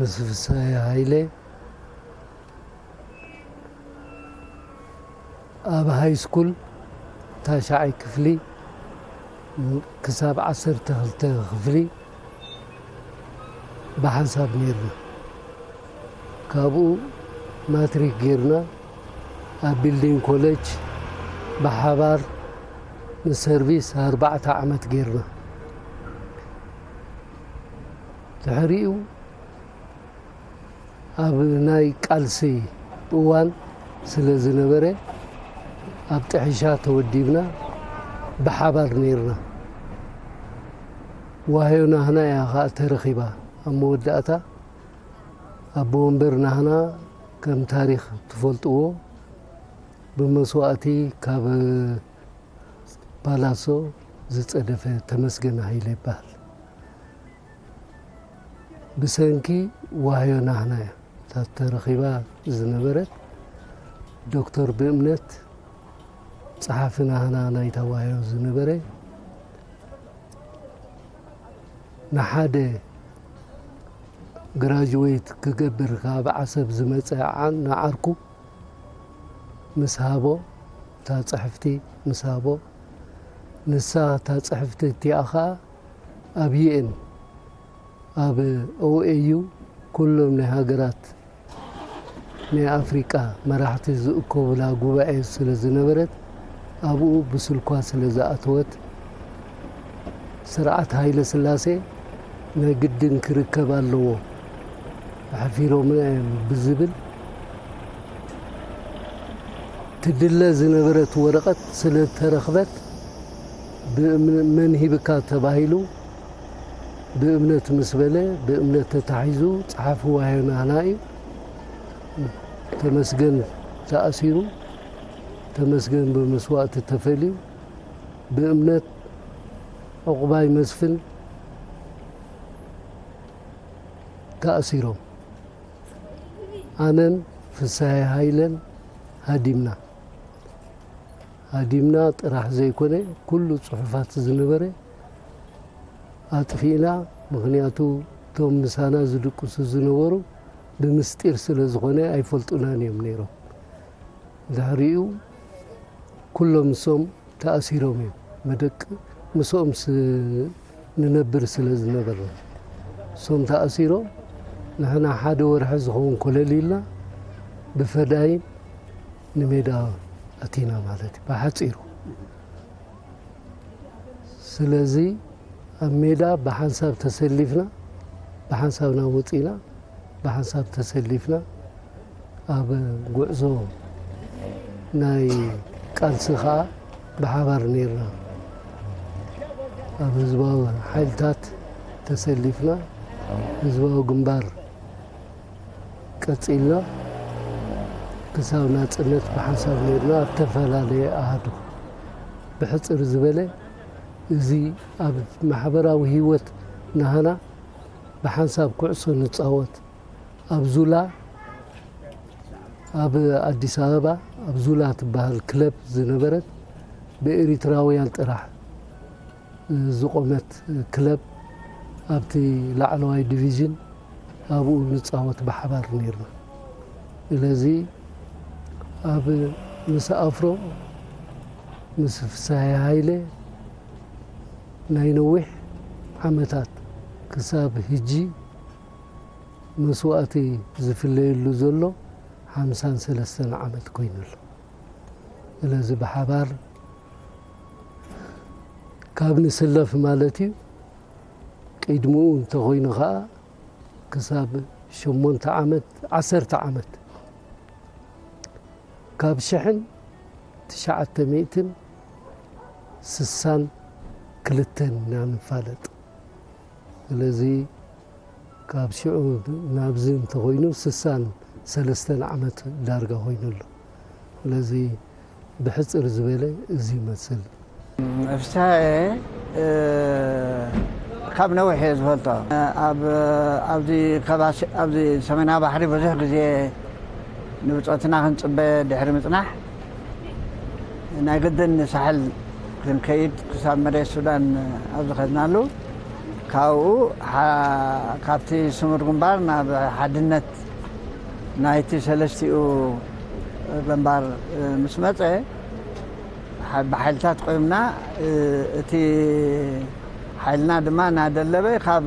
ምስ ፍስሃየ ሃይለ ኣብ ሃይ ስኩል ታሽዓይ ክፍሊ ክሳብ ዓሰርተ ክልተ ክፍሊ ብሓንሳብ ነይርና። ካብኡ ማትሪክ ጌርና ኣብ ቢልዲንግ ኮሌጅ ብሓባር ንሰርቪስ ኣርባዕተ ዓመት ጌርና። ድሕሪኡ ኣብ ናይ ቃልሲ እዋን ስለ ዝነበረ ኣብ ጥሒሻ ተወዲብና ብሓባር ነይርና። ዋህዮ ናህና እያ ኸኣ ተረኺባ። ኣብ መወዳእታ ኣቦ ወንበር ናህና ከም ታሪኽ ትፈልጥዎ ብመስዋእቲ ካብ ፓላሶ ዝጸደፈ ተመስገን ሃይለ ይበሃል። ብሰንኪ ዋህዮ ናህና እያ እታ ተረኺባ ዝነበረት። ዶክተር ብእምነት ጸሓፊ ናህና ናይታ ዋህዮ ዝነበረ ንሓደ ግራጅዌት ክገብር ካብ ዓሰብ ዝመጸ ዓን ንዓርኩ ምስ ሃቦ፣ እታ ጽሕፍቲ ምስ ሃቦ፣ ንሳ እታ ጽሕፍቲ እቲኣ ኸኣ ኣብ ዩ ኤን ኣብ ኦኤዩ ኩሎም ናይ ሃገራት ናይ ኣፍሪቃ መራሕቲ ዝእከቡላ ጉባኤ ስለ ዝነበረት ኣብኡ ብስልኳ ስለ ዝኣተወት ስርዓት ሃይለ ስላሴ ናይ ግድን ክርከብ ኣለዎ፣ ኣሕፊሮምና እዮም ብዝብል ትድለ ዝነበረት ወረቐት ስለ ተረኽበት ብእምነ-፣ መን ሂብካ ተባሂሉ ብእምነት ምስ በለ ብእምነት ተታሒዙ ጸሓፊ ዋህዮ ናህና እዩ። ተመስገን ተኣሲሩ፣ ተመስገን ብመስዋእቲ ተፈልዩ፣ ብእምነት ዕቑባይ መስፍን ተኣሲሮም። ኣነን ፍስሃየ ሃይለን ሃዲምና። ሃዲምና ጥራሕ ዘይኮነ ኩሉ ጽሑፋት ዝነበረ ኣጥፊእና። ምኽንያቱ እቶም ምሳና ዝድቅሱ ዝነበሩ ብምስጢር ስለ ዝኾነ ኣይፈልጡናን እዮም ነይሮም። ድሕሪኡ ኩሎም ንሶም ተኣሲሮም እዮም። መደቅ ምስኦም ስ-፣ ንነብር ስለ ዝነበርና እሶም ተኣሲሮም ንሕና ሓደ ወርሒ ዝኸውን ኮለል ኢልና ብፈዳይን ንሜዳ ኣቲና ማለት እዩ ብሓጺሩ። ስለዚ ኣብ ሜዳ ብሓንሳብ ተሰሊፍና፣ ብሓንሳብና ወጺና፣ ብሓንሳብ ተሰሊፍና፣ ኣብ ጉዕዞ ናይ ቃልሲ ኸኣ ብሓባር ነይርና። ኣብ ህዝባዊ ሓይልታት ተሰሊፍና፣ ህዝባዊ ግንባር ቀጺልና ክሳብ ናጽነት ብሓንሳብ ነይርና፣ ኣብ ዝተፈላለየ ኣሃዱ። ብሕጽር ዝበለ፣ እዚ ኣብ ማሕበራዊ ህይወት ናህና ብሓንሳብ ኩዕሶ ንጻወት። ኣብ ዙላ፣ ኣብ ኣዲስ ኣበባ፣ ኣብ ዙላ ትበሃል ክለብ ዝነበረት ብኤሪትራውያን ጥራሕ ዝቖመት ክለብ ኣብቲ ላዕለዋይ ዲቪዥን ኣብኡ ንጻወት ብሓባር ነይርና። ስለዚ ኣብ ምስ ኣፍሮ ምስ ፍስሃየ ሃይለ ናይ ነዊሕ ዓመታት ክሳብ ህጂ መስዋእቲ ዝፍለየሉ ዘሎ ሓምሳን ሰለስተን ዓመት ኮይኑ ኣሎ። ስለዚ ብሓባር ካብ ንስለፍ ማለት እዩ፣ ቅድምኡ እንተኾይኑ ኸኣ ክሳብ ሸሞንተ ዓመት፣ ዓሰርተ ዓመት፣ ካብ ሽሕን ትሽዓተ ሚእትን ስሳን ክልተን ኢና ንፋለጥ። ስለዚ ካብ ሽዑ ናብዚ እንተኾይኑ ስሳን ሰለስተን ዓመት ዳርጋ ኮይኑ ኣሎ። ስለዚ ብሕጽር ዝበለ እዚ ይመስል። ፍስሃየ፣ እ፣ ካብ ነዊሕ እየ ዝፈልጦ። ኣብ፣ ኣብዚ ከባቢ፣ ኣብዚ ሰሜናዊ ባሕሪ ብዙሕ ግዜ ንብጾትና ክንጽበ ድሕሪ ምጽናሕ፣ ናይ ግድን ንሳሕል ክንከይድ ክሳብ መሬት ሱዳን ኣብ ዝኸድናሉ፣ ካብኡ ሓ- ካብቲ ስሙር ግንባር ናብ ሓድነት ናይቲ ሰለስቲኡ ግንባር ምስ መፀ፣ ሓ- ብሓይልታት ቆይምና፣ እቲ ሓይልና ድማ እናደለበ፣ ካብ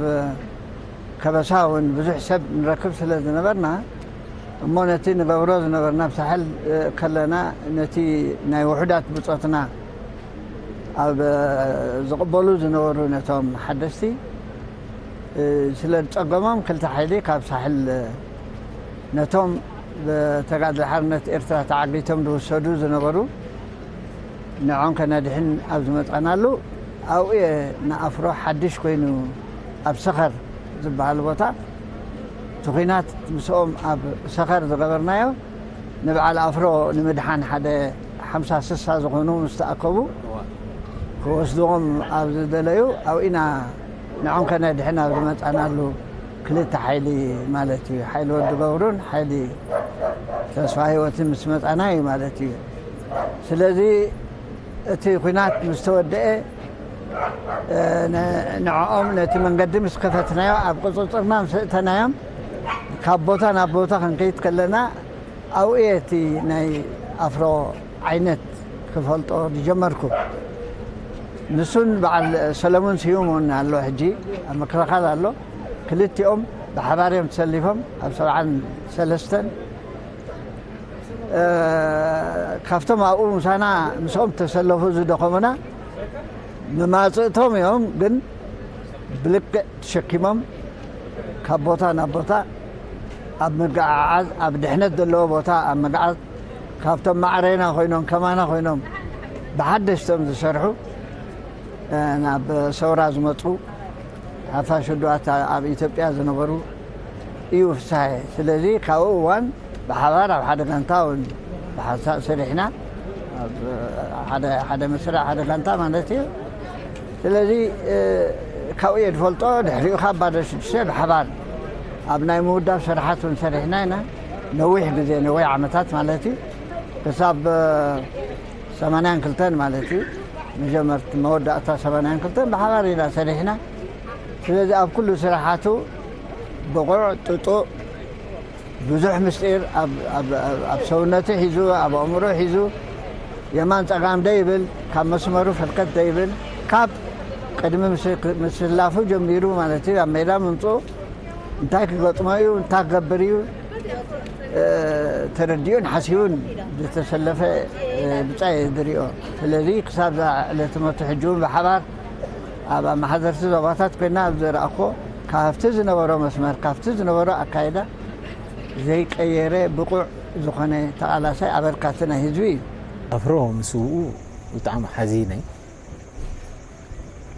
ከበሳ እውን ብዙሕ ሰብ ንረክብ ስለ ዝነበርና፣ እሞ ነቲ ንገብሮ ዝነበርና ኣብ ሳሕል ከለና፣ ነቲ ናይ ውሑዳት ብጾትና ኣብ ዝቕበሉ ዝነበሩ ነቶም ሓደስቲ ስለ ዝጸገሞም፣ ክልተ ሓይሊ ካብ ሳሕል ነቶም ብተጋድሎ ሓርነት ኤርትራ ተዓጊቶም ዝውሰዱ ዝነበሩ ንዖም ከነድሕን ኣብ ዝመጻናሉ፣ ኣብኡ እየ ንኣፍሮ ሓድሽ ኮይኑ ኣብ ሰኸር ዝበሃል ቦታ እቲ ኲናት ምስኦም ኣብ ሰኸር ዝገበርናዮ፣ ንበዓል ኣፍሮ ንምድሓን ሓደ ሓምሳ ስሳ ዝኾኑ ምስ ተኣከቡ፣ ክወስድዎም ኣብ ዝደለዩ፣ ኣብኡ ኢና ንዖም ከነድሕን ኣብ ዝመጻናሉ ክልተ ሓይሊ ማለት እዩ። ሓይሊ ወዲ ገብሩን ሓይሊ ተስፋ ህይወትን ምስ መጻና እዩ ማለት እዩ። ስለዚ እቲ ኲናት ምስ ተወደአ፣ እ፣ ን- ንዕኦም ነቲ መንገዲ ምስ ከፈትናዮ፣ ኣብ ቁጽጽርና ምስ እተናዮም፣ ካብ ቦታ ናብ ቦታ ክንከይድ ከለና፣ ኣብኡ እየ እቲ ናይ ኣፍሮ ዓይነት ክፈልጦ ዝጀመርኩ። ንሱን በዓል ሰለሙን ስዩም እውን ኣሎ፣ ሕጂ ኣብ ምክልኻል ኣሎ። ክልቲኦም ብሓባር እዮም ተሰሊፎም ኣብ ሰብዓን ሰለስተን። እ፣ ካብቶም ኣብኡ ምሳና፣ ምስኦም ተሰለፉ ዝደኸሙና፣ መማጽእቶም እዮም፣ ግን ብልክዕ ተሸኪሞም ካብ ቦታ ናብ ቦታ ኣብ ምግዓዓዝ፣ ኣብ ድሕነት ዘለዎ ቦታ ኣብ ምግዓዝ፣ ካብቶም ማዕረና ኮይኖም፣ ከማና ኮይኖም ብሓደሽቶም ዝሰርሑ፣ እ፣ ናብ ሰውራ ዝመጹ፣ ሓፋሽ ውዱባት ኣብ ኢትዮጵያ ዝነበሩ እዩ ፍስሃየ። ስለዚ ካብኡ እዋን ብሓባር ኣብ ሓደ ጋንታ እውን ብሓንሳእ ሰሪሕና፣ ኣብ ሓደ፣ ሓደ መስርዕ ሓደ ጋንታ ማለት እዩ። ስለዚ፣ እ፣ ካብኡ እየ ዝፈልጦ። ድሕሪኡ ካብ ባዶ ሽዱሽተ ብሓባር ኣብ ናይ ምውዳብ ስራሓት እውን ሰሪሕና ኢና። ነዊሕ ግዜ፣ ነዊሕ ዓመታት ማለት እዩ። ክሳብ፣ እ፣ ሰማንያን ክልተን ማለት እዩ። መጀመርት መወዳእታ ሰማንያን ክልተን ብሓባር ኢና ሰሪሕና። ስለዚ ኣብ ኩሉ ስራሓቱ ብቑዕ፣ ጥጡእ፣ ብዙሕ ምስጢር ኣብ፣ ኣብ፣ ኣብ፣ ኣብ ሰውነቱ ሒዙ፣ ኣብ ኣእምሮ ሒዙ፣ የማን ጸጋም ደይብል፣ ካብ መስመሩ ፈርከት ደይብል፣ ካብ ቅድሚ ምስ-፣ ምስላፉ ጀሚሩ ማለት እዩ፣ ኣብ ሜዳ ምምጽኡ እንታይ ክገጥሞ እዩ፣ እንታይ ክገብር እዩ፣ እ፣ ተረዲኡን ሓሲቡን ዝተሰለፈ፣ እ፣ ብጻይ ዝሪኦ። ስለዚ ክሳብ እዛ ዕለት ሞቱ ሕጂ እውን ብሓባር ኣብ ኣመሓደርቲ ዞባታት ኮይና ኣብ ዝረኣኽዎ፣ ካብቲ ዝነበሮ መስመር፣ ካብቲ ዝነበሮ ኣካይዳ ዘይቀየረ ብቑዕ ዝኾነ ተቓላሳይ ኣበርካቲ ናይ ህዝቢ እዩ። ኣፍሮ ምስ ውኡ ብጣዕሚ ሓዚነ።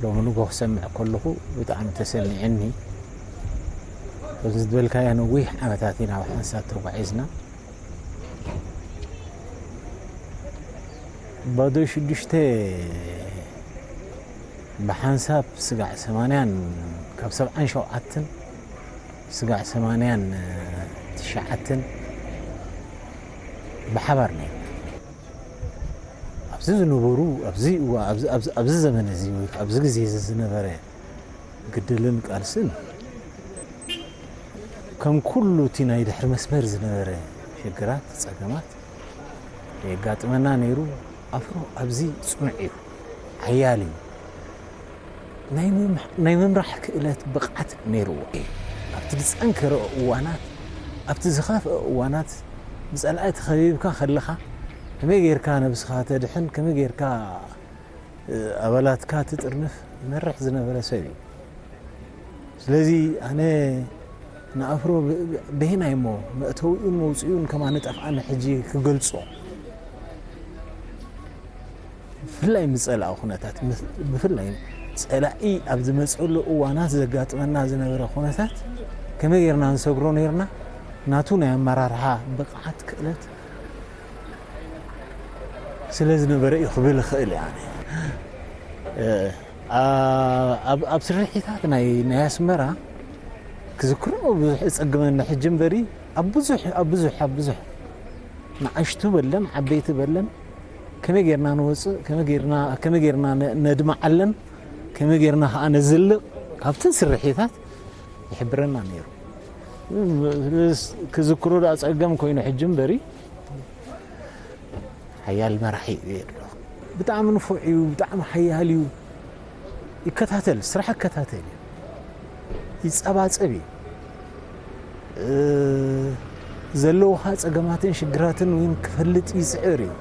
ሎሚ ንጎ ክሰምዕ ከለኹ ብጣዕሚ ተሰሚዐኒ። ከምዚ ዝበልካዮ ነዊሕ ዓመታት ኢና ኣብ ሓንሳብ ተጓዒዝና። ባዶ ሽዱሽተ ብሓንሳብ ስጋዕ ሰማንያን፣ ካብ ሰብዓን ሸውዓተን ስጋዕ ሰማንያን ትሽዓተን ብሓባር ነይሩ። ኣብዚ ዝነበሩ፣ ኣብዚ እዋ-፣ ኣብዚ፣ ኣብዚ፣ ኣብዚ ዘመን እዚ ወይ ኣብዚ ግዜ እዚ ዝነበረ ግድልን ቃልስን ከም ኩሉ እቲ ናይ ድሕሪ መስመር ዝነበረ ሽግራት፣ ጸገማት የጋጥመና ነይሩ። ኣፍሮ ኣብዚ ጽኑዕ እዩ፣ ሓያል እዩ። ናይ ምምሕ-፣ ናይ ምምራሕ ክእለት ብቕዓት ነይርዎ። ኣብቲ ዝጸንከረ እዋናት፣ ኣብቲ ዝኸፍአ እዋናት፣ ብጸላኢ ተኸቢብካ ከለኻ፣ ከመይ ጌርካ ነብስኻ ተድሕን፣ ከመይ ጌርካ፣ እ፣ ኣባላትካ ትጥርንፍ፣ ይመርሕ ዝነበረ ሰብ እዩ። ስለዚ ኣነ ንኣፍሮ ብ-፣ ብ-፣ በየናይ እሞ መእተዊኡን መውፅኢኡን ከማን ጠፍኣኒ ሕጂ ክገልጾ። ብፍላይ ምስ ጸላኢ ኩነታት፣ ምስ-፣ ብፍላይ ጸላኢ ኣብ ዝመጸሉ እዋናት ዘጋጥመና ዝነበረ ኩነታት ከመይ ጌርና ንሰግሮ ኔርና፣ ናቱ ናይ ኣመራርሓ ብቕዓት፣ ክእለት ስለ ዝነበረ እዩ ክብል እኽእል እየ ኣነ። እ፣ ኣ-፣ ኣብ፣ ኣብ ስርሒታት ናይ፣ ናይ ኣስመራ ክዝክሮ ብዙሕ እጸግመኒ ሕጂ እምበሪ፣ ኣብ ብዙሕ፣ ኣብ ብዙሕ፣ ኣብ ብዙሕ ንኣሽቱ በለን ዓበይቲ በለን ከመይ ጌርና ንወጽእ፣ ከመይ ጌርና፣ ከመይ ጌርና ነ-፣ ነድምዓለን፣ ከመይ ጌርና ከኣ ነዝልቕ፣ ካብተን ስርሒታት ይሕብረና ነይሩ። ክዝክሮ ደኣ ጸገም ኮይኑ ሕጂ እምበሪ ሓያል መራሒ እዩ። ብጣዕሚ ንፉዕ እዩ፣ ብጣዕሚ ሓያል እዩ። ይከታተል፣ ስራሕ ይከታተል እዩ፣ ይጸባጸብ እዩ። ዘለውኻ ጸገማትን ሽግራትን እውን ክፈልጥ ይጽዕር እዩ።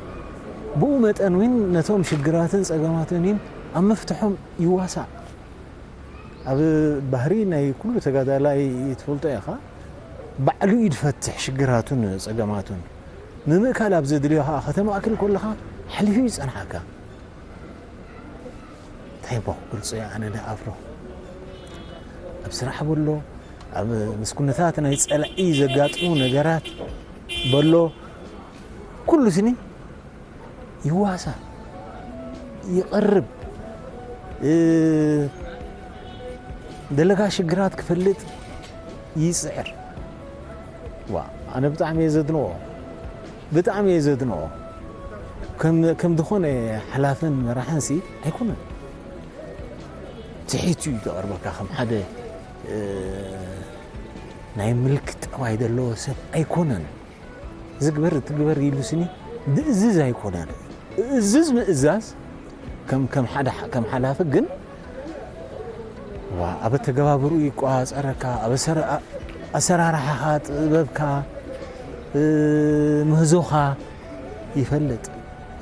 ብኡ መጠን እውን ነቶም ሽግራትን ጸገማትን እውን ኣብ ምፍትሖም ይዋሳእ። ኣብ ባህሪ ናይ ኩሉ ተጋዳላይ ትፈልጦ ኢኻ። ባዕሉ እዩ ዝፈትሕ ሽግራቱን ጸገማቱን። ንምእካል ኣብ ዘድልዮ ኸዓ ከተማእክል ከለኻ ሓሊፉ እዩ ዝጸንሓካ። እንታይ እሞ ክገልጾ እየ ኣነ ንኣፍሮ። ኣብ ስራሕ በሎ፣ ኣብ ምስ ኩነታት ናይ ጸላኢ ዘጋጥሙ ነገራት በሎ፣ ኩሉ ስኒ ይዋሳ፣ ይቐርብ፣ እ፣ ደለጋ ሽግራት ክፈልጥ ይጽዕር። ዋ፣ ኣነ ብጣዕሚ እየ ዘድንቖ፣ ብጣዕሚ እየ ዘድንቖ። ከም፣ ከም ዝኾነ ሓላፍን መራሕንሲ ኣይኮነን። ትሒት እዩ ዘቕርበካ፣ ከም ሓደ፣ እ፣ ናይ ምልክት ጠባይ ዘለዎ ሰብ ኣይኮነን። ዝግበር ትግበር ኢሉ ስኒ ዝእዝዝ ኣይኮነን። እዝዝ ምእዛዝ ከም፣ ከም ሓደ፣ ከም ሓላፊ ግን ዋ፣ ኣብ ኣተገባብርኡ ይቆጻጸረካ፣ ኣብ ኣሰራ-፣ ኣሰራርሓኻ፣ ጥበብካ፣ እ፣ ምህዞኻ ይፈልጥ።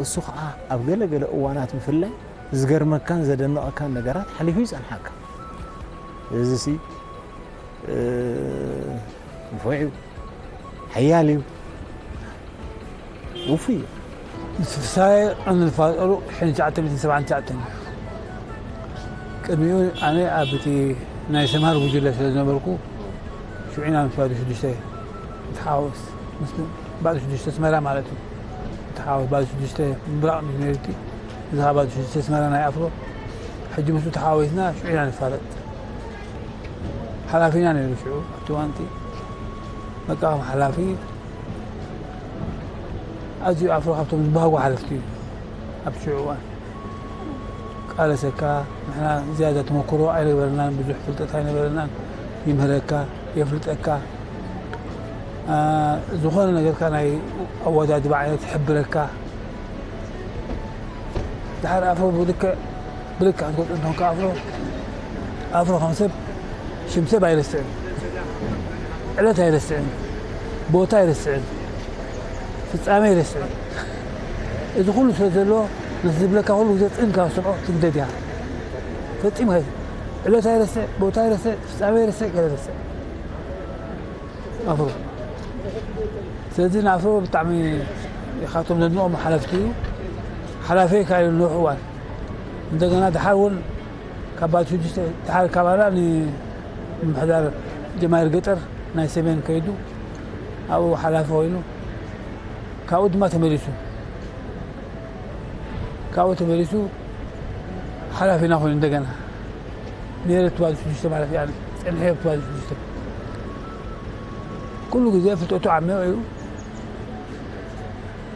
እሱ ኸዓ ኣብ ገለ ገለ እዋናት ብፍላይ ዝገርመካን ዘደንቐካን ነገራት ሓሊፉ ይጸንሓካ። እዚሲ፣ እ፣ ንፉዕ እዩ፣ ሓያል እዩ፣ ውፉይ እዩ። ምስ ፍስሃየ ንፋጠሩ ሽሕን ትሽዓተ ሚእትን ሰብዓን ትሽዓተን እዩ። ቅድሚኡ ኣነ ኣብ እቲ ናይ ሰምሃር ጉጅለ ስለ ዝነበርኩ፣ ሽዑ ኢና ምስ ባዶ ሽዱሽተ ንተሓዋወስ፣ ምስ ባዶ ሽዱሽተ ኣስመራ ማለት እዩ። ንተሓዋወስ ባዶ ሽዱሽተ ምብራቕ ሚድሜርቲ፣ እዚ ኸዓ ባዶ ሽዱሽተ ኣስመራ ናይ ኣፍሮ። ሕጂ ምስኡ ተሓዋዊስና ሽዑ ኢና ንፋለጥ። ሓላፊና ነይሩ ሽዑ ኣብቲ እዋን እቲ። በቃ ከም ሓላፊ ኣዝዩ ኣፍሮ ካብቶም ዝበሃጉ ሓለፍቲ እዩ። ኣብቲ ሽዑ እዋን ቃለሰካ፣ ንሕና ዝያዳ ተመክሮ ኣይነበረናን፣ ብዙሕ ፍልጠት ኣይነበረናን። ይምህረካ፣ የፍልጠካ። አ፣ ዝኾነ ነገርካ ናይ ኣወዳድባ ዓይነት ይሕብረካ። ድሓር ኣፍሮ ብልክዕ፣ ብልክዕ ክትገልጾ እንተኾንካ ኣፍሮ፣ ኣፍሮ ከም ሰብ ሽም ሰብ ኣይረስዕን፣ ዕለት ኣይረስዕን፣ ቦታ ኣይረስዕን፣ ፍጻሜ ኣይረስዕን። እዚ ኩሉ ስለ ዘሎ ነቲ ዝብለካ ኩሉ ግዜ ጽን ካብ ትሰምዖ ትግደድ ኢኻ። ፈጺምካ ኣይ-፣ ዕለት ኣይረስዕ፣ ቦታ ኣይረስዕ፣ ፍጻሜ ኣይረስዕ፣ ገለ ኣይረስዕ። ኣፍሮ። ስለዚ ንኣፍሮ ብጣዕሚ ካብቶም ዘድንቖም ሓለፍቲ እዩ። ሓላፊ ከኣ እዩ ነዊሕ እዋን። እንደገና ድሓር እውን ካብ ባዶ ሽዱሽተ ድሓር ካብ ኣላ ንምምሕዳር ጀማይር ገጠር ናይ ሰሜን ከይዱ ኣብኡ ሓላፊ ኮይኑ ካብኡ ድማ ተመሊሱ። ካብኡ ተመሊሱ ሓላፊና ኮይኑ እንደገና ነይረ። እቲ ባዶ ሽዱሽተ ማለት እያ፣ ጸኒሐ ኣብቲ ባዶ ሽዱሽተ። ኩሉ ግዜ ፍልጠቱ ዓሚቕ እዩ።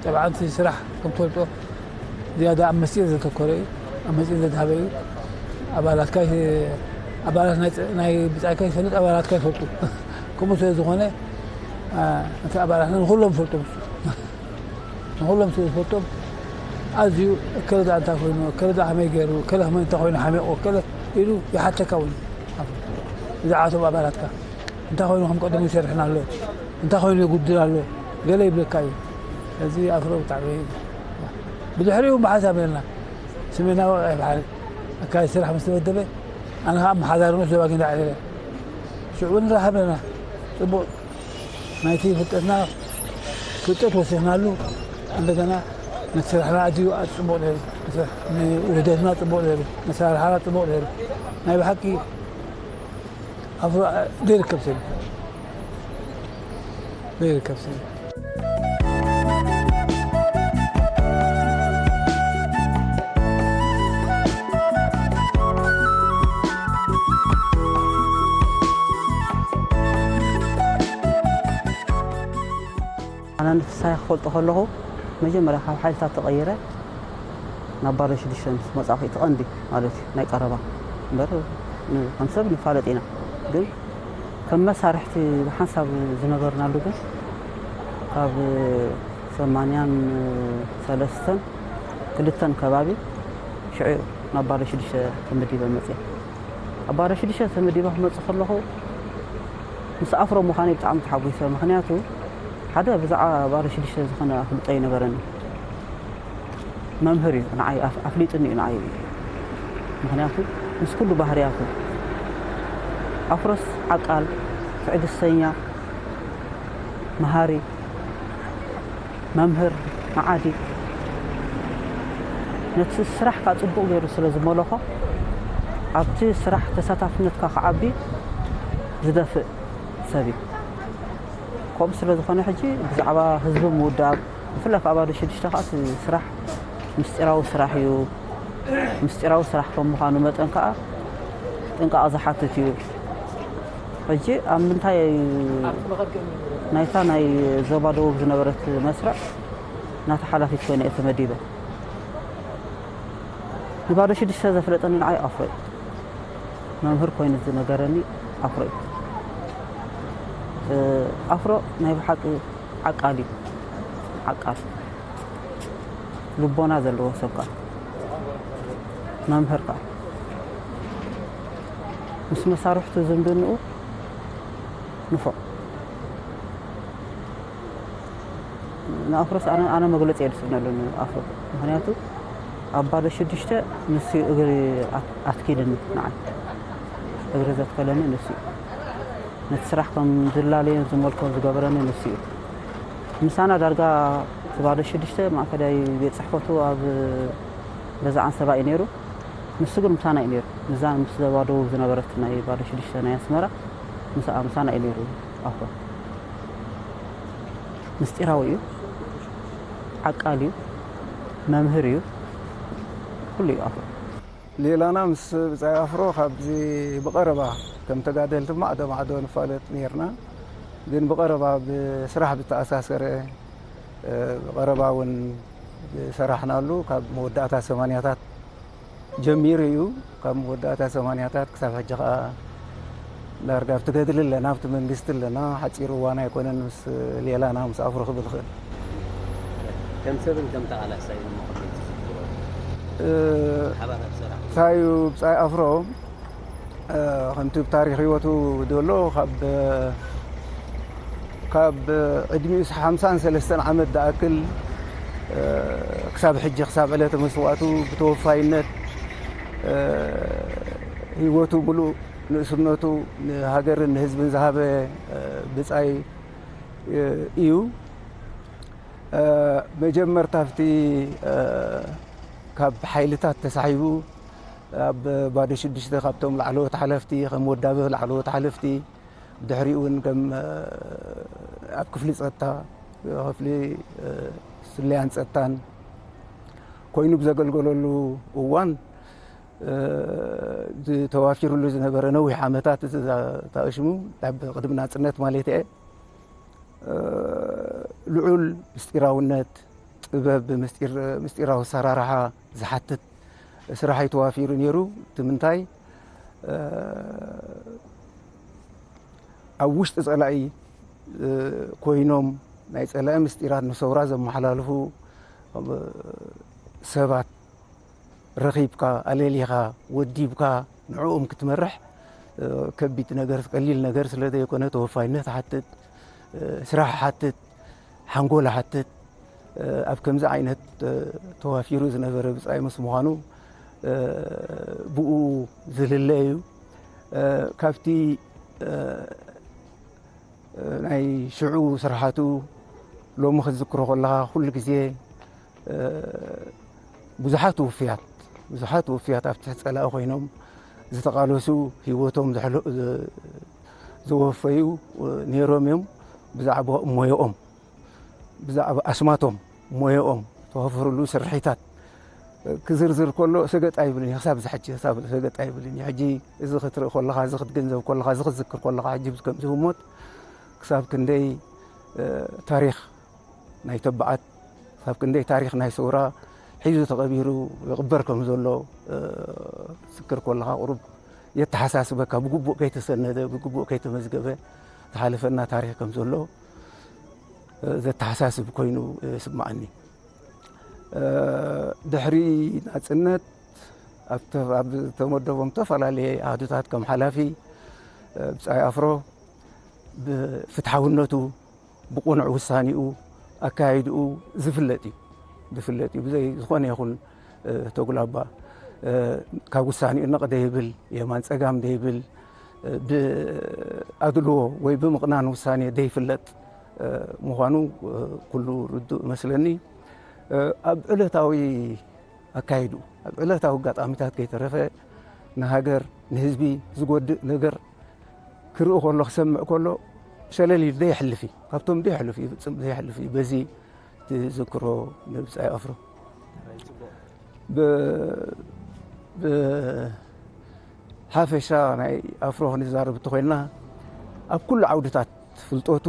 ጠብዓ፣ እቲ ስራሕ ከም ትፈልጦ ዝያዳ ኣብ መስጢር ዘተኮረ እዩ፣ ኣብ መስጢር ዘድሃበ እዩ። ኣባላትካ ይፈ-፣ ኣባላት ናይ ጸ-፣ ናይ ብጻይካ ይፈልጥ፣ ኣባላትካ ይፈልጡ። ከምኡ ስለ ዝኾነ፣ አ፣ እቲ ኣባላትና ንኹሎም ይፈልጦም እሱ። ንኹሎም ስለ ዝፈልጦም ኣዝዩ እከለ ደኣ እንታይ ኮይኑ፣ እከለ ደኣ ከመይ ገይሩ፣ እከለ ከመይ እንታይ ኮይኑ ሓሚቑ፣ እከለ ኢሉ ይሓተካ እውን። ብዛዕባ እቶም ኣባላትካ እንታይ ኮይኑ ከም ቀደሙ ይሰርሕን ኣሎ፣ እንታይ ኮይኑ የጉድል ኣሎ፣ ገለ ይብለካ እዩ። ስለዚ ኣፍሮ ብጣዕሚ ብድሕሪኡ እውን ብሓሳብ ነርና። ስሜናዊ ኣይበሃል ኣካል ስራሕ ምስ ተመደበ፣ ኣነ ከዓ ኣመሓዳሪ ንኡስ ዞባ ጊንዳዕ ነይረ። ሽዑ እውን ንራኸብ ነርና። ጽቡቕ ናይቲ ፍልጠትና፣ ፍልጠት ወሲኽናሉ። እንደገና ነቲ ስራሕና ኣዝዩ ጽቡቕ ነይሩ። ንውህደትና ጽቡቕ ነይሩ። መሰራርሓና ጽቡቕ ነይሩ። ናይ ብሓቂ ኣፍሮ ዘይርከብ ሰብ እዩ። ዘይርከብ ሰብ እዩ። ኣነ ንፍስሃየ ክፈልጦ ከለኹ፣ መጀመርያ ካብ ሓይልታት ተቐይረ ናብ ባዶ ሽዱሽተ ምስ መጻእኩ፣ እቲ ቀንዲ ማለት እዩ፣ ናይ ቀረባ። እምበር ከም ሰብ ንፋለጥ ኢና፣ ግን ከም መሳርሕቲ ብሓንሳብ ዝነበርናሉ ግን ካብ ሰማንያን ሰለስተን ክልተን ከባቢ ሽዑ ናብ ባዶ ሽዱሽተ ተመዲበ መፅየ። ኣብ ባዶ ሽዱሽተ ተመዲበ ክመፅእ ከለኹ ምስ ኣፍሮ ምዃነይ ብጣዕሚ ተሓጒሰ። ምኽንያቱ ሓደ ብዛዕባ ባዶ ሽዱሽተ ዝኾነ ኣፍልጦ ኣይነበረኒ። መምህር እዩ ንዓይ ኣፍ- ኣፍሊጥኒ እዩ ንዓይ። ምኽንያቱ ምስ ኩሉ ባህርያቱ ኣፍሮስ ዓቃል፣ ትዕግስተኛ፣ መሃሪ፣ መምህር፣ መዓዲ፣ ነቲ ስራሕካ ጽቡቕ ገይሩ ስለ ዝመለኾ ኣብቲ ስራሕ ተሳታፍነትካ ክዓቢ ዝደፍእ ሰብ እዩ። ከምኡ ስለ ዝኾነ ሕጂ ብዛዕባ ህዝቢ ምውዳብ ብፍላይ ከዓ ባዶ ሽዱሽተ ከዓ እቲ ስራሕ ምስጢራዊ ስራሕ እዩ። ምስጢራዊ ስራሕ ከም ምዃኑ መጠን ከዓ ጥንቃቐ ዝሓትት እዩ። ሕጂ ኣብ ምንታይ ናይታ ናይ ዞባ ደቡብ ዝነበረት መስርዕ ናታ ሓላፊት ኮይነ እየ ተመዲበ። ንባዶ ሽዱሽተ ዘፍለጠኒ ንዓይ ኣፍሮ እዩ። መምህር ኮይኑ ዝነገረኒ ኣፍሮ እዩ። ኣፍሮ ናይ ብሓቂ ዓቃል እዩ። ዓቃል ልቦና ዘለዎ ሰብ ከዓ መምህር ከዓ ምስ መሳርሕቱ ዝምድንኡ ንፉዕ። ንኣፍሮስ ኣነ ኣነ መግለፂ የድስነሉ ንኣፍሮ። ምኽንያቱ ኣብ ባዶ ሽዱሽተ ንሱ እዩ እግሪ ኣት- ኣትኪልኒ፣ ንዓይ እግሪ ዘትከለኒ ንሱ እዩ። ነቲ ስራሕ ከም ዝላለዮን ዝመልኮ ዝገበረኒ ንሱ እዩ። ምሳና ዳርጋ እቲ ባዶ ሽዱሽተ ማእከላይ ቤት ጽሕፈቱ ኣብ ገዛ ዓንሰባ እዩ ነይሩ። ንሱ ግን ምሳና እዩ ነይሩ። ምዛ ምስ ዞባ ደቡብ ዝነበረት ናይ ባዶ ሽዱሽተ ናይ ኣስመራ ምስኣ ምሳና እዩ ነይሩ። ኣፍሮ ምስጢራዊ እዩ፣ ዓቃል እዩ፣ መምህር እዩ፣ ኩሉ እዩ ኣፍሮ። ሌላና ምስ ብጻይ ኣፍሮ ካብዚ ብቐረባ ከም ተጋደልቲ ማዕዶ ማዕዶ ንፋለጥ ነርና። ግን ብቐረባ ብስራሕ ብተኣሳሰረ ብቐረባ እውን ዝሰራሕናሉ ካብ መወዳእታ ሰማንያታት ጀሚሩ እዩ። ካብ መወዳእታ ሰማንያታት ክሳብ ሕጂ ከዓ ዳርጋ ኣብቲ ገድሊ ኣለና፣ ኣብቲ መንግስቲ ኣለና። ሓፂር እዋን ኣይኮነን ምስ ሌላና ምስ ኣፍሮ ክብል ይኽእል። ከም ሰብን ከም ተቓላሳይ እሞ ከመይ ትዝክሮ? ሓባር ኣብ ሰራሕ እንታይ እዩ ብጻይ ኣፍሮ ከምቲ ብታሪክ ህይወቱ ዘሎ ካብ ዕድሚኡ ሓምሳን ሰለስተን ዓመት ዝኣክል ክሳብ ሕጂ ክሳብ ዕለተ መስዋእቱ ብተወፋይነት ህይወቱ ምሉእ ንእስነቱ ንሃገርን ንህዝብን ዝሃበ ብጻይ እዩ። መጀመርታ ኣብቲ ካብ ሓይልታት ተሳሒቡ ኣብ ባዶ ሽዱሽተ ካብቶም ላዕለዎት ሓለፍቲ ከም ወዳበ ላዕለዎት ሓለፍቲ ብድሕሪኡ እውን ከም ኣብ ክፍሊ ጸጥታ ክፍሊ ስለያን ጸጥታን ኮይኑ ብዘገልገለሉ እዋን ዝተዋፊሩሉ ዝነበረ ነዊሕ ዓመታት እዚ ታእሽሙ ኣብ ቅድሚ ናጽነት ማለት እየ ልዑል ምስጢራውነት ጥበብ ምስጢራዊ ኣሰራርሓ ዝሓትት ስራሕ እዩ ተዋፊሩ ነይሩ። እቲ ምንታይ ኣብ ውሽጢ ጸላኢ ኮይኖም ናይ ጸላኢ ምስጢራት ንሰውራ ዘመሓላልፉ ሰባት ረኺብካ፣ ኣለሊኻ፣ ወዲብካ ንዕኦም ክትመርሕ ከቢድ ነገር ቀሊል ነገር ስለ ዘይኮነ ተወፋይነት ሓትት፣ ስራሕ ሓትት፣ ሓንጎል ሓትት ኣብ ከምዚ ዓይነት ተዋፊሩ ዝነበረ ብጻይ ምስ ምዃኑ ብኡ ዝልለ እዩ። ካብቲ ናይ ሽዑ ስርሓቱ ሎሚ ክትዝክሮ ከለኻ ኩሉ ግዜ ብዙሓት ውፍያት ብዙሓት ውፍያት ኣብ ትሕቲ ጸላኢ ኮይኖም ዝተቓለሱ ህይወቶም ዘወፈዩ ነይሮም እዮም። ብዛዕባ ሞየኦም ብዛዕባ ኣስማቶም ሞየኦም ተዋፈሩሉ ስርሒታት ክዝርዝር ከሎ ሰገጥ ኣይብልን እዩ። ክሳብ ዝሕጂ ክሳብ ሰገጥ ኣይብልን እዩ። ሕጂ እዚ ክትርኢ ከለኻ፣ እዚ ክትግንዘብ ከለኻ፣ እዚ ክትዝክር ከለኻ፣ ሕጂ ከምዚ ህሞት ክሳብ ክንደይ ታሪኽ ናይ ተባዓት፣ ክሳብ ክንደይ ታሪኽ ናይ ሰውራ ሒዙ ተቐቢሩ ይቕበር ከም ዘሎ ዝክር ከለኻ ቁሩብ የተሓሳስበካ፣ ብግቡእ ከይተሰነደ፣ ብግቡእ ከይተመዝገበ ዝሓለፈና ታሪኽ ከም ዘሎ ዘተሓሳስብ ኮይኑ ይስምዓኒ። ድሕሪ ናጽነት ኣብ ተመደቦም ዝተፈላለየ ኣሃዱታት ከም ሓላፊ ብጻይ ኣፍሮ ብፍትሓውነቱ፣ ብቕኑዕ ውሳኔኡ፣ ኣካያይድኡ ዝፍለጥ እዩ። ዝፍለጥ እዩ። ብዘይ ዝኾነ ይኹን ተጉላባ ካብ ውሳኔኡ ነቕ ደይብል፣ የማን ጸጋም ደይብል፣ ብኣድልዎ ወይ ብምቕናን ውሳኔ ደይፍለጥ ምዃኑ ኩሉ ርዱእ መስለኒ። ኣብ ዕለታዊ ኣካይዱ፣ ኣብ ዕለታዊ ኣጋጣሚታት ከይተረፈ ንሃገር ንህዝቢ ዝጎድእ ነገር ክርኢ ከሎ፣ ክሰምዕ ከሎ ሸለል ኢሉ ደይሕልፍ እዩ። ካብቶም ደይሕልፍ እዩ፣ ፍጹም ደይሕልፍ እዩ። በዚ ትዝክሮ ንብጻይ ኣፍሮ። ብ-፣ ብሓፈሻ ናይ ኣፍሮ ክንዛረብ እንተኾይንና፣ ኣብ ኩሉ ዓውድታት ፍልጠቱ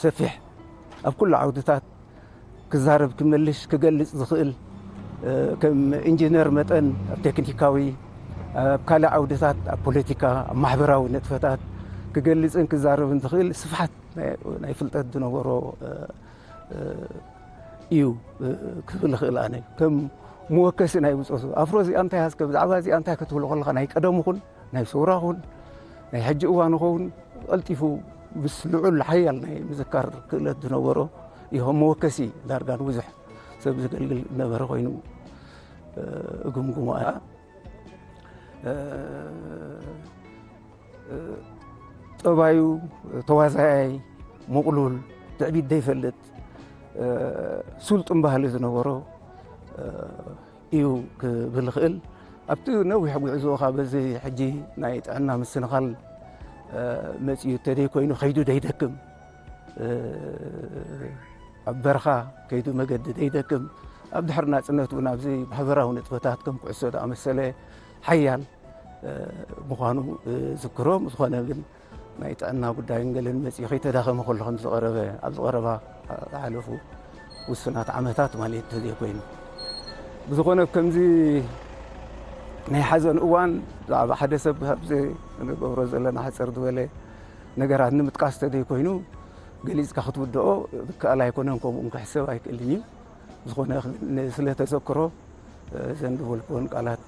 ሰፊሕ፣ ኣብ ኩሉ ዓውድታት ክዛረብ፣ ክመልሽ፣ ክገልጽ ዝኽእል፣ ከም ኢንጂነር መጠን ኣብ ቴክኒካዊ፣ ኣብ ካልእ ዓውድታት፣ ኣብ ፖለቲካ፣ ኣብ ማሕበራዊ ንጥፈታት ክገልጽን ክዛረብን ዝኽእል ስፍሓት ናይ፣ ናይ ፍልጠት ዝነበሮ እዩ ክብል እኽእል ኣነ። ከም መወከሲ ናይ ብጾቱ፣ ኣፍሮ እዚኣ እንታይ ሃዝከ፣ ብዛዕባ እዚኣ እንታይ ክትብሎ ከለኻ፣ ናይ ቀደሙ ኹን ናይ ሰውራ ኹን ናይ ሕጂ እዋን ኸውን ቀልጢፉ ምስ ልዑል ሓያል ናይ ምዝካር ክእለት ዝነበሮ እዩ። ከም መወከሲ ዳርጋ ንብዙሕ ሰብ ዝገልግል ነበረ ኮይኑ እግምግሞ ኣነ። ጠባዩ ተዋዛያይ፣ ምቕሉል፣ ትዕቢት ዘይፈልጥ፣ ስልጡን ባህሊ ዝነበሮ እዩ ክብል ይኽእል። ኣብቲ ነዊሕ ጉዕዞኻ በዚ ሕጂ ናይ ጥዕና ምስንኻል መጺኡ እንተደይ ኮይኑ ከይዱ ደይደክም፣ ኣብ በረኻ ከይዱ መገዲ ደይደክም፣ ኣብ ድሕሪ ናጽነት እውን ኣብዚ ማሕበራዊ ንጥፈታት ከም ኩዕሶ ዝኣመሰለ ሓያል ምዃኑ ዝክሮ። ዝኾነ ግን ናይ ጥዕና ጉዳይን ገለን መጺኡ ከይተዳኸመ ከሎ ከም ዝቐረበ፣ ኣብ ዝቐረባ ዝሓለፉ ውሱናት ዓመታት ማለት ተዘይኮይኑ። ብዝኾነ ኣብ ከምዚ ናይ ሓዘን እዋን ብዛዕባ ሓደ ሰብ ካብዚ ንገብሮ ዘለና ሕጽር ዝበለ ነገራት ንምጥቃስ ተዘይኮይኑ፣ ገሊጽካ ክትውድኦ ዝከኣል ኣይኮነን፣ ከምኡ እውን ክሕሰብ ኣይክእልን እዩ። ዝኾነ ግን ስለ ተዘክሮ እዘን ዝበልክወን ቃላት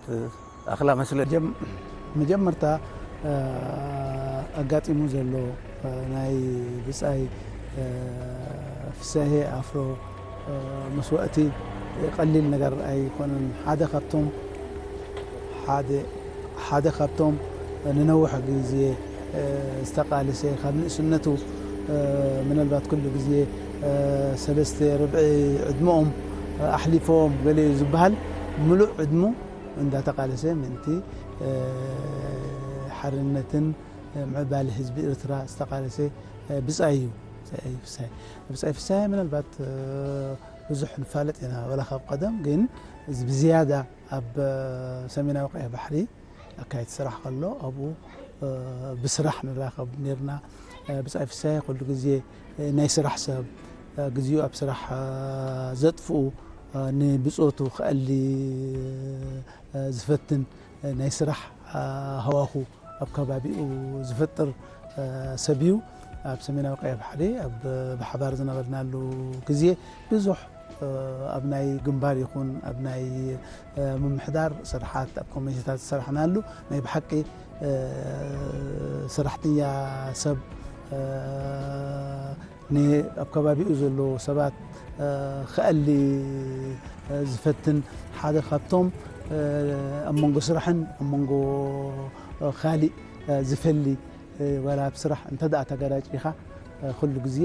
ኣኽላ መስለ። ጀም-፣ መጀመርታ፣ እ፣ ኣጋጢሙ ዘሎ፣ እ፣ ናይ ብጻይ፣ እ፣ ፍሳሄ ኣፍሮ፣ እ፣ መስዋእቲ ቀሊል ነገር ኣይኮነን። ሓደ ካብቶም፣ ሓደ፣ ሓደ ካብቶም ንነዊሕ ግዜ ዝተቃለሰ፣ ካብ ንእስነቱ፣ ምናልባት ኩሉ ግዜ ሰለስተ ርብዒ ዕድመኦም ኣሕሊፎም ገለ እዩ ዝበሃል፣ ምሉእ ዕድሙ እንዳተቃለሰ ምእንቲ ሓርነትን ምዕባለ ህዝቢ ኤርትራ ዝተቃለሰ ብጻይ እዩ። ብጻይ ፍሳይ፣ ብጻይ ፍሳይ ምናልባት ብዙሕ ንፋለጥ ኢና፣ ወላ ካብ ቀደም፣ ግን እዚ ብዝያዳ ኣብ ሰሜናዊ ቀይሕ ባሕሪ ኣካይድ ስራሕ ከሎ ኣብኡ፣ እ፣ ብስራሕ ንራኸብ ነርና። እ፣ ብጻይ ፍሳሄ ኩሉ ግዜ፣ እ፣ ናይ ስራሕ ሰብ፣ እ፣ ግዜኡ ኣብ ስራሕ፣ እ፣ ዘጥፍኡ፣ እ፣ ንብጾቱ ክኣሊ፣ እ፣ ዝፈትን፣ እ፣ ናይ ስራሕ፣ እ፣ ሃዋኹ ኣብ ከባቢኡ ዝፈጥር፣ እ፣ ሰብ እዩ። ኣብ ሰሜናዊ ቀይሕ ባሕሪ ኣብ ብሓባር ዝነበርናሉ ግዜ ብዙሕ ኣብ ናይ ግንባር ይኹን ኣብ ናይ ምምሕዳር ስርሓት፣ ኣብ ኮሚቴታት ዝሰራሕናሉ ናይ ብሓቂ ሰራሕተኛ ሰብ፣ ን-፣ ኣብ ከባቢኡ ዘለዉ ሰባት ክኣሊ ዝፈትን፣ ሓደ ካብቶም ኣብ መንጎ ስራሕን ኣብ መንጎ ካሊእ ዝፈሊ፣ ዋላ ኣብ ስራሕ እንተ ደኣ ተጋጫዒኻ፣ ኩሉ ግዜ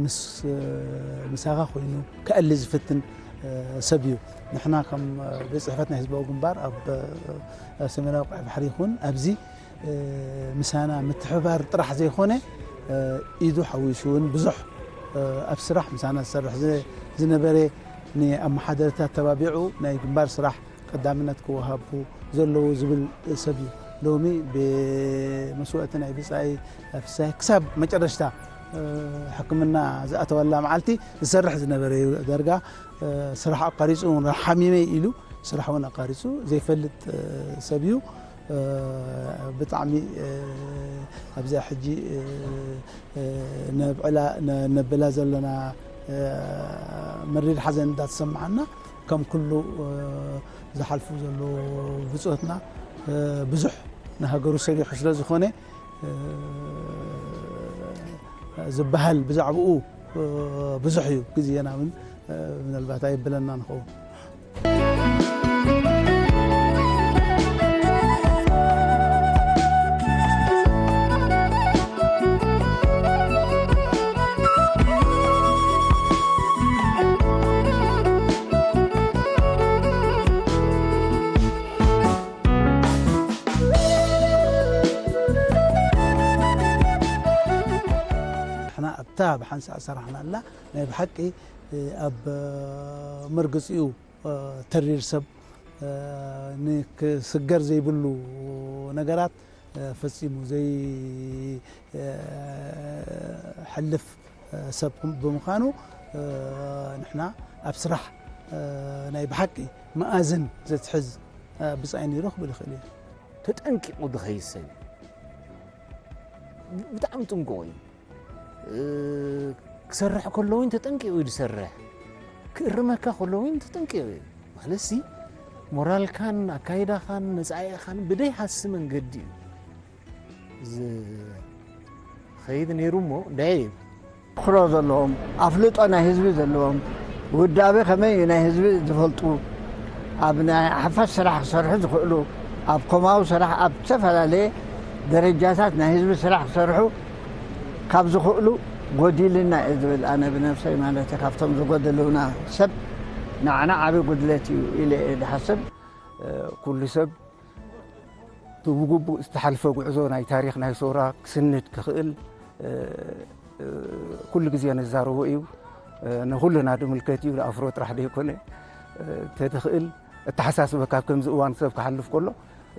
ምስ፣ ምሳኻ ኮይኑ ክኣሊ ዝፍትን ሰብ እዩ። ንሕና ከም ቤት ጽሕፈት ናይ ህዝባዊ ግንባር ኣብ ሰሜናዊ ቀይሕ ባሕሪ ይኹን ኣብዚ ምሳና ምትሕብባር ጥራሕ ዘይኮነ፣ ኢዱ ሓዊሱ እውን ብዙሕ ኣብ ስራሕ ምሳና ዝሰርሕ ዝ-፣ ዝነበረ፣ ንኣመሓደርታ ተባቢዑ ናይ ግንባር ስራሕ ቀዳምነት ክወሃቡ ዘለዎ ዝብል ሰብ እዩ። ሎሚ ብመስዋእቲ ናይ ብጻይ ፍሳይ ክሳብ መጨረሽታ፣ እ፣ ሕክምና ዝኣተወላ መዓልቲ ዝሰርሕ ዝነበረ እዩ። ዳርጋ፣ እ፣ ስራሕ ኣቋሪጹ እውን ሓሚመ ኢሉ ስራሕ እውን ኣቋሪጹ ዘይፈልጥ፣ እ፣ ሰብ እዩ። ብጣዕሚ ኣብዚኣ ሕጂ ነብዕላ ነብላ ዘለና መሪር ሓዘን እንዳተሰማዓና፣ ከም ኩሉ ዝሓልፉ ዘለዉ ብጾትና ብዙሕ ንሃገሩ ሰሪሑ ስለ ዝኾነ ዝበሃል ብዛዕባኡ ብዙሕ እዩ። ግዜና እውን ምናልባት ኣይብለና ንኸውን። ንሕና ኣብታ ብሓንሳእ ሰራሕናላ ናይ ብሓቂ ኣብ መርገጺኡ ተሪር ሰብ ንክስገር ዘይብሉ ነገራት ፈጺሙ ዘይሕልፍ ሰብ ብምዃኑ ንሕና ኣብ ስራሕ ናይ ብሓቂ መኣዝን ዘትሕዝ ብጻይ ነይሩ ክብል ይኽእል እየ። ተጠንቂቑ ዝኸይድ ሰብ እዩ። ብጣዕሚ ጥንቁቕ እዩ። ክሰርሕ ከሎ እውን ተጠንቂቑ እዩ ዝሰርሕ። ክእርመካ ከሎ እውን ተጠንቂቑ እዩ። ማለትሲ ሞራልካን ኣካይዳኻን መጻኢኻን ብደይሃሲ መንገዲ እዩ ዝኸይድ ነይሩ እሞ እንታይ እዩ? ክሮ ዘለዎም፣ ኣፍልጦ ናይ ህዝቢ ዘለዎም፣ ውዳቤ ከመይ እዩ ናይ ህዝቢ ዝፈልጡ፣ ኣብ ናይ ሓፋሽ ስራሕ ክሰርሑ ዝኽእሉ፣ ኣብ ኮማዊ ስራሕ፣ ኣብ ዝተፈላለየ ደረጃታት ናይ ህዝቢ ስራሕ ክሰርሑ ካብ ዝኽእሉ ጎዲልና እየ ዝብል፣ ኣነ ብነብሰይ ማለት እዩ። ካብቶም ዝጎደሉና ሰብ ንዓና ዓቢ ጉድለት እዩ ኢለ እየ ዝሓስብ። ኩሉ ሰብ እቲ ብግቡእ ዝተሓልፈ ጉዕዞ ናይ ታሪኽ ናይ ሶራ ክስንድ ክኽእል ኩሉ ግዜ ንዛረቦ እዩ። ንኹልና ድምልከት እዩ፣ ንኣፍሮ ጥራሕ ዘይኮነ። ተትኽእል እተሓሳስበካ፣ ኣብ ከምዚ እዋን ሰብ ክሓልፍ ከሎ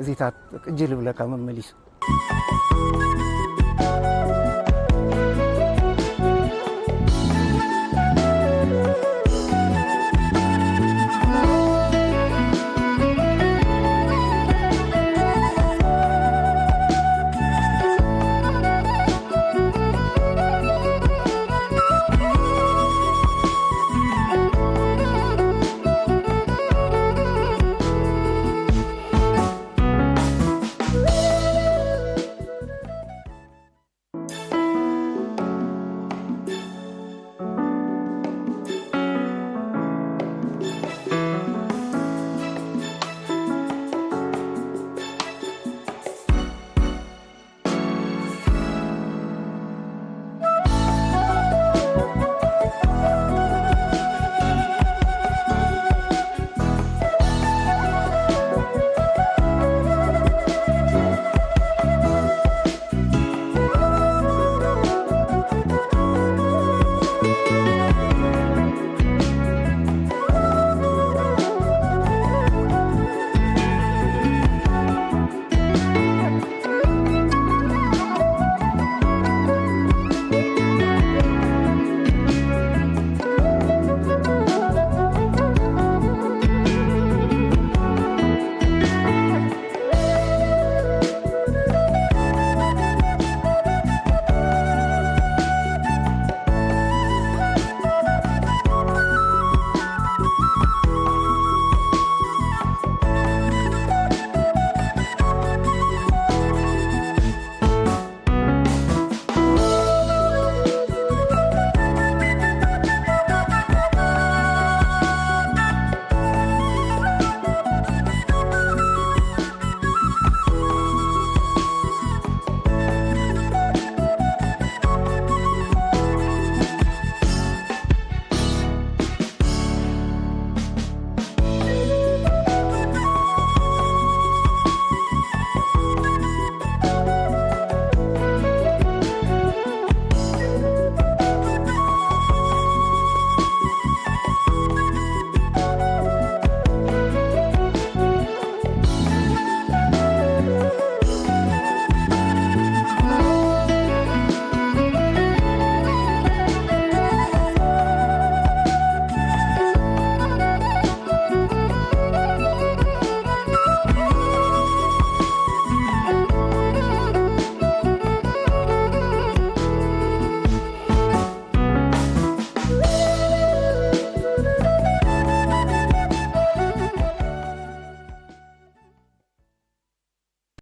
እዚታት ቅጅል ይብለካ መመሊሱ።